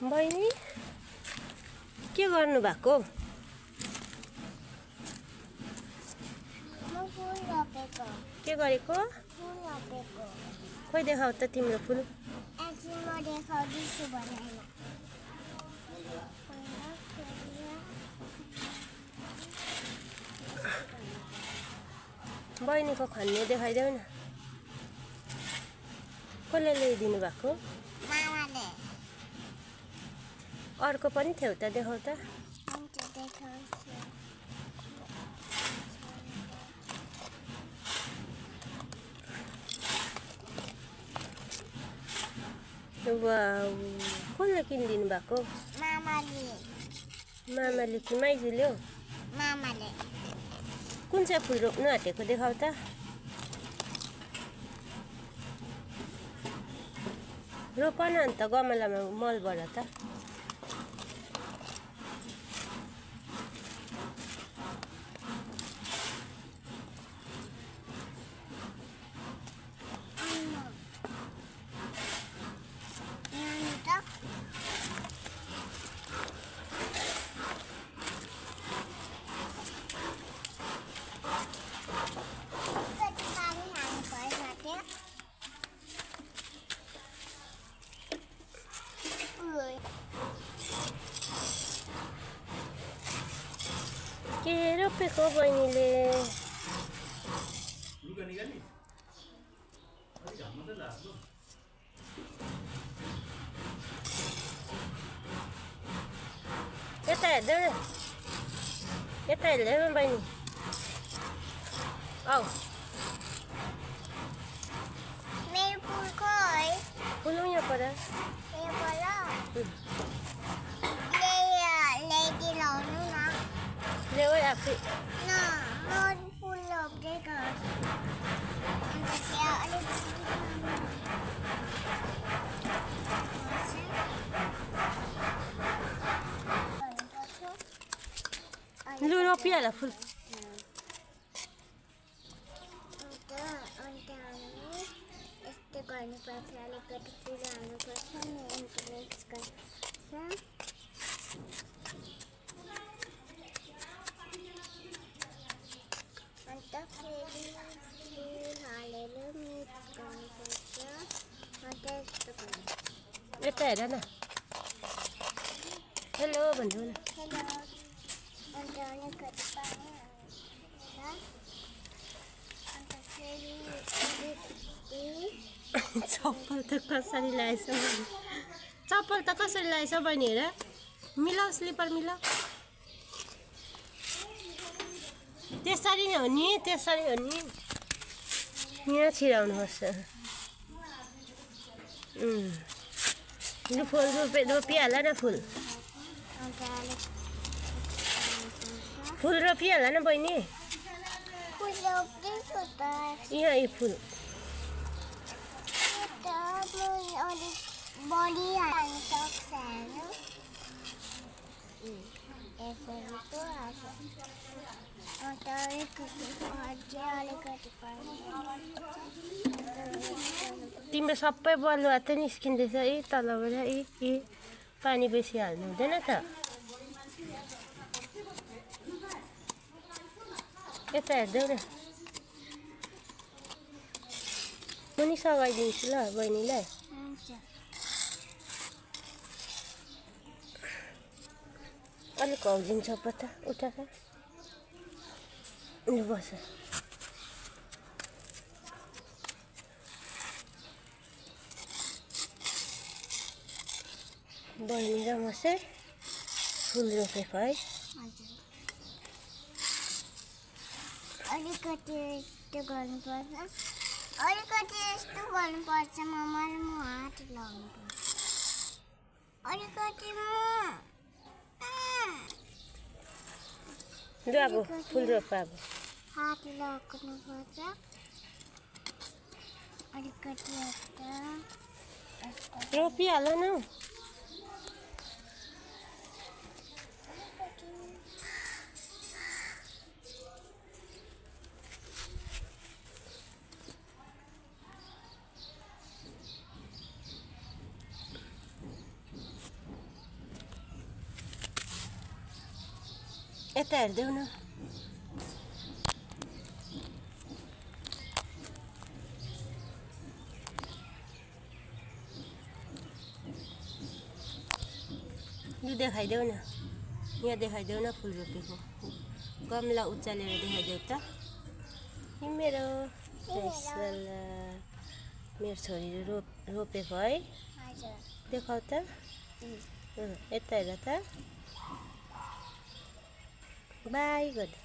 बहिनी के गर्नु भएको? के गरेको? खोइ देखाउ त तिम्रो फुल। बहिनीको खन्ने देखाइदेऊ न। कसले ल्याइदिनु भएको? मामाले। अर्को पनि थियो त, देखाउ त। वाउ, कसले किनिदिनु भएको? मामाले। मामाले कि माइजूले? मामाले। कुन चाहिँ फुल रोप्नु आँटेको देखाउ त। रोप न अन्त गमलामा मलबाट त। के रोपेको बहिनीले? यता हेर्दै न, यता हेर्दै न बहिनी। आऊ। मेरो फुल खोइ। फुल यहाँ पर। ल्याइदिलाउनु न। ल्याऊ आफै। न, म फुल रोप्दै गर्छु। अन्त त्यहाँ लु रोपिहाल फुल। यस्तो गर्नुपर्छ, अलिकति फुल हाल्नुपर्छ, मिक्स गर्नुपर्छ। अन्त फेरि फुल हालेर मिक्स गर्नुपर्छ। अन्त यस्तो गर्नु। यता हेर न। हेलो भन्नु न। हेलो। अन्त अलिकति पानी हालेर अन्त फेरि चप्पल त कसरी लगाएछ बहिनी? चप्पल त कसरी लगाएछ बहिनी? हेर, मिलाऊ, स्लिपर मिलाऊ। त्यसरी नै हो नि, त्यसरी हो नि। यहाँ छिराउनुपर्छ। लु फुल रोपिहाल न फुल। फुल रोपिहाल न बहिनी। फुल रोप्दैछु त। यहाँ यी फुल। अलिक बढी हाल्नु सक्छ होइन? यसरी पो हाल्छ। अन्त अलिकति तिम्रो सबै बलुवा त निस्किँदैछ। यी तलबाट यी पानी बेसी हाल्नु हुँदैन त। यता हेर्दै न। म नि सघाइदिन्छु ल बहिनीलाई। अलिक हौजिन्छ पत्ता उठाएर। लु बस। बहिनी र म चाहिँ फुल रोपेको है। अलिकति यस्तो गर्नुपर्छ, अलिकति यस्तो गर्नुपर्छ। मम्माले म हात लाउनुपर्छ। अलिकति लु अब फुल रोप। अब हात लाग्नुपर्छ। अलिकति यस्तो रोपिहाल न। यता हेर्देऊ न। यो देखाइदेऊ न, यहाँ देखाइदेऊ न फुल रोपेको। गमला उचालेर देखाइदेऊ त। मेरो मेरो छोरीले रोपेको है। देखाऊ त। यता हेर त। बाई गर्दा